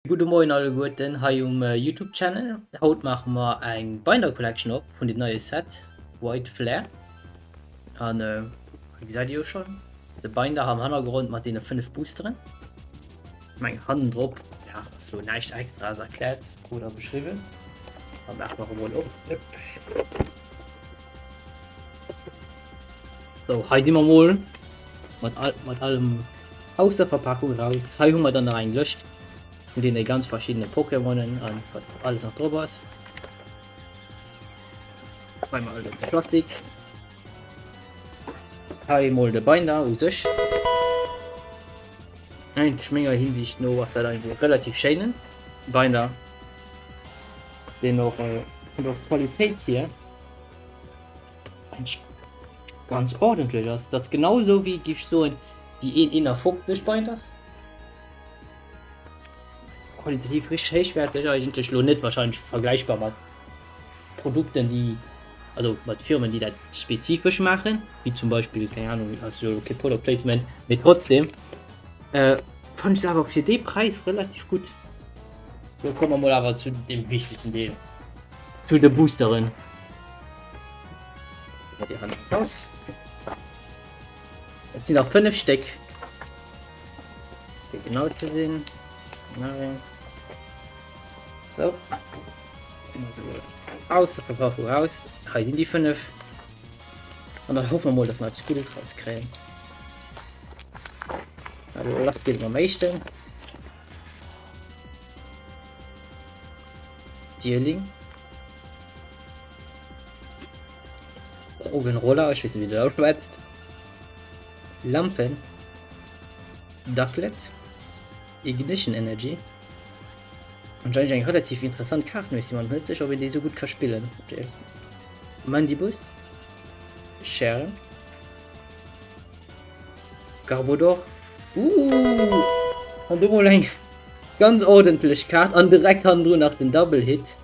Gudde Moien alleguerten hei um Youtube Channel. Haut maache mer eng Binder Collection op vun dem neie Set White Flare. An hei gesäit dir jo schonn de Binder am Hannergrond mat deene 5 Boosteren. Ech mengen hannendrop ja, ass lo näischt extraes erkläert oder beschriwwen. Dann maache mer emol op. Sou, hei si mer mol mat, all, mat allem aus der Verpackung raus. Hei hu mer dann nach eng Lëscht vun deene ganz verschiddene Pokémonen an wat alles nach drop ass. Hei mal den Plastik. Hei mol de Binder u sech. Eigentlech menger Hinsicht no ass dat ein relativ schéinen Binder, deen och äh, vun der Qualitéit hier Mensch, ganz ordentlech ass. Dat ass genau esou wéi, géif ech soen, déi 1,51 Binders. Qualitativ richteg héichwäerteg eigentlech, lo net wahrscheinlech vergläichbar mat Produkten déi, also mat Firmen déi dat spezifesch maachen, wéi zum Beispill, keng Ahnung, ass jo kee Product Placement, mee trotzdem fannen ech se awer fir dee Präis relativ gutt. Lo komme mer mol awer zu deem wichtegsten Deel, zu de Boosteren. Raus. Et sinn nach 5 Stéck. Fir genau ze sinn. So. Aus der Verpackung raus. Hei sinn déi 5. An dann hoffen wir mol, dass wir eppes Guddes rauskréien. Also lass geet mam éischten. Dierling. Rogenroller, ech weess net wéi du dat auschwätzt. Lampen. Ducklet. Ignition Energy. Anscheinend eng relativ interessant Kaart, mee ech si mer net sécher, ob een déi esou gutt ka spillen. Mandibus. Scheren. Garbodor. Uh! An do mol eng ganz ordentlech Kaart an direkt hannendrun nach den Double Hit.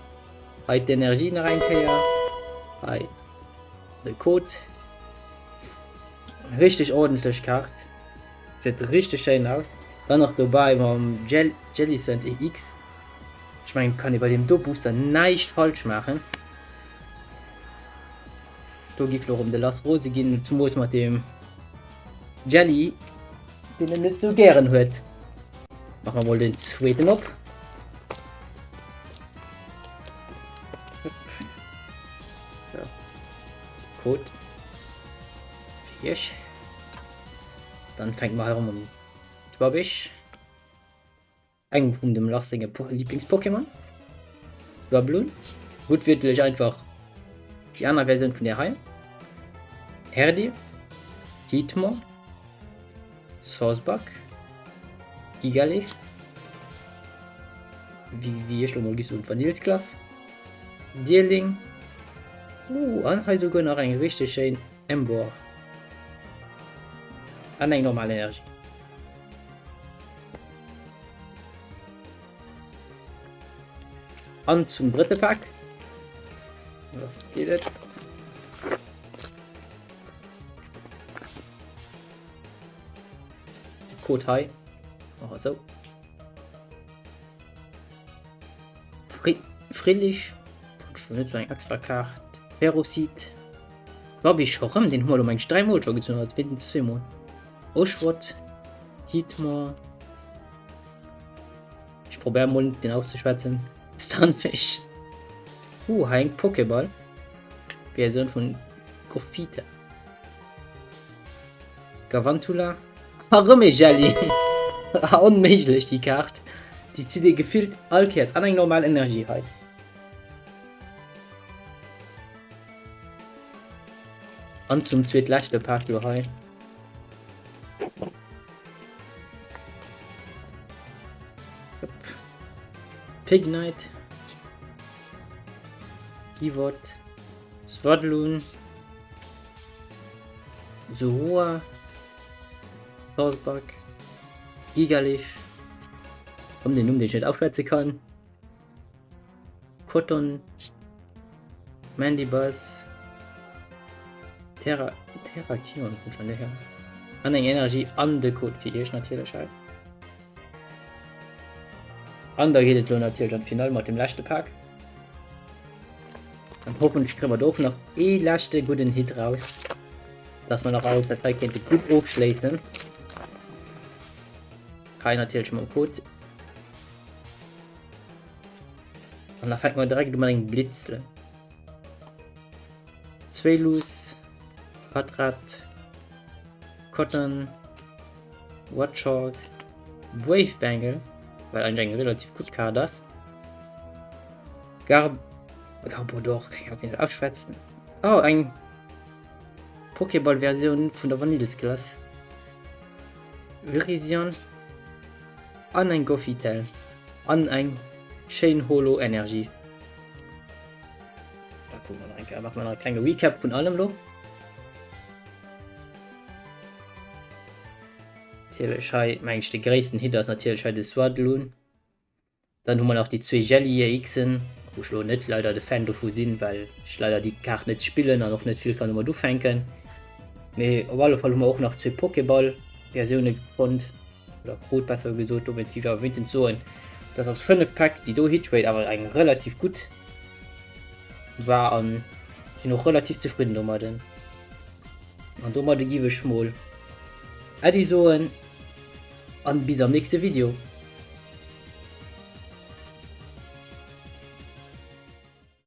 Hei d'Energie nach eng Kéier. Hei de Code. Richtig ordentlech Kaart. Seet richtig schéin aus. Dann nach dobäi mam Jel Jellicent EX. Ech mengen, kann ee bei deem do Booster näischt falsch maachen. Do giff lo rem de Lass rose ginn, zumols mat dem Jelly, deen en net sou gären huet. Maache mer mol den zweeten op. So. Code fir iech. Dann fänke mer hei erëm un. Trubbish. Engem vum dem Lars senge Lieblings-Pokémon. Swablu. Wuertwiertlech einfach déi aner Versioun vun där hei. Herdier. Heatmor. Sawsbuck. Gigalith. Wéi, wéi ech lo mol gi soen, d'Vanillsglace. Dierling. Uh, an hei souguer nach eng richteg schéin Emboar. An eng normal Energie. An zum drëtte Pak. Was geet et? Code hei. Oh, so. Fri Frillich. Schon net so eng extra Kaart. Ferrosid. Glaube ich schon rëm, den hu mer lo meng 3 Mol schon gezunn, als wéinstens zweemol. Oshwat, Heatmor. Ech probéier mol net den auszeschwätzen. Stunfish. Uh, hei eng Pokéball. Versioun vun Gothita. Gavantula. Ah, rëm ee Jelly. Onméiglech déi Kaart. Déi zitt ee gefillt all Kéiers an eng normal Energie hei. An zum zweetleschte Pak lo hei. Pignite. Divot. Swadloon. Zorua. Sawsbuck. Gigalith. Komm, den Numm, den ich nicht aufschwätzen kann. Cotton. Mandibuzz. Terra, Terrakion kommt schon her. An eng Energie an de Code fir iech natierlech hei. An da geet et lo natierlech an d'Finall mat dem leschte Pak. An hoffentlech kréie mer do och nach ee leschte gudden Hit raus, dass mer nach alles dat hei kéinte gutt ofschléissen. Hei natierlech mam Code. An da fänke mer direkt u mat engem Blitzle. Zweelus, Patrat, Cotton, Watchog, Brave Bangle, well eigentlich eng relativ gutt Kaart ass. Gar Garbodor, keng Ahnung, wéi een dat ausschwätzt. Oh, eng Pokéball-Versioun vun der Vanillsglace. Virizion an eng Gothitelle an eng schéin Holo-Energie. Da kucke mer nach eng Kéier, maache mer nach e klenge Recap vun allem lo. Natierlech hei, meng ech, de gréissten Hit ass natierlech hei de Swadloon. Dann hu mer nach déi zwee Jelly EXen, wou ech lo net leider de Fan dovu sinn, well ech leider déi Kaart net spillen an och net vill kann domat ufänken. Mee op alle Fall hu mer och nach zwee Pokéball Versioune fonnt, oder krut besser gesot. Dowéinst géif ech awer wéinstens soen, dass aus 5 Päck déi do Hitrate awer eng relativ gutt war an sinn och relativ zefridden domadden. An domadde giff ech mol Äddi soen an bis am nächste Video.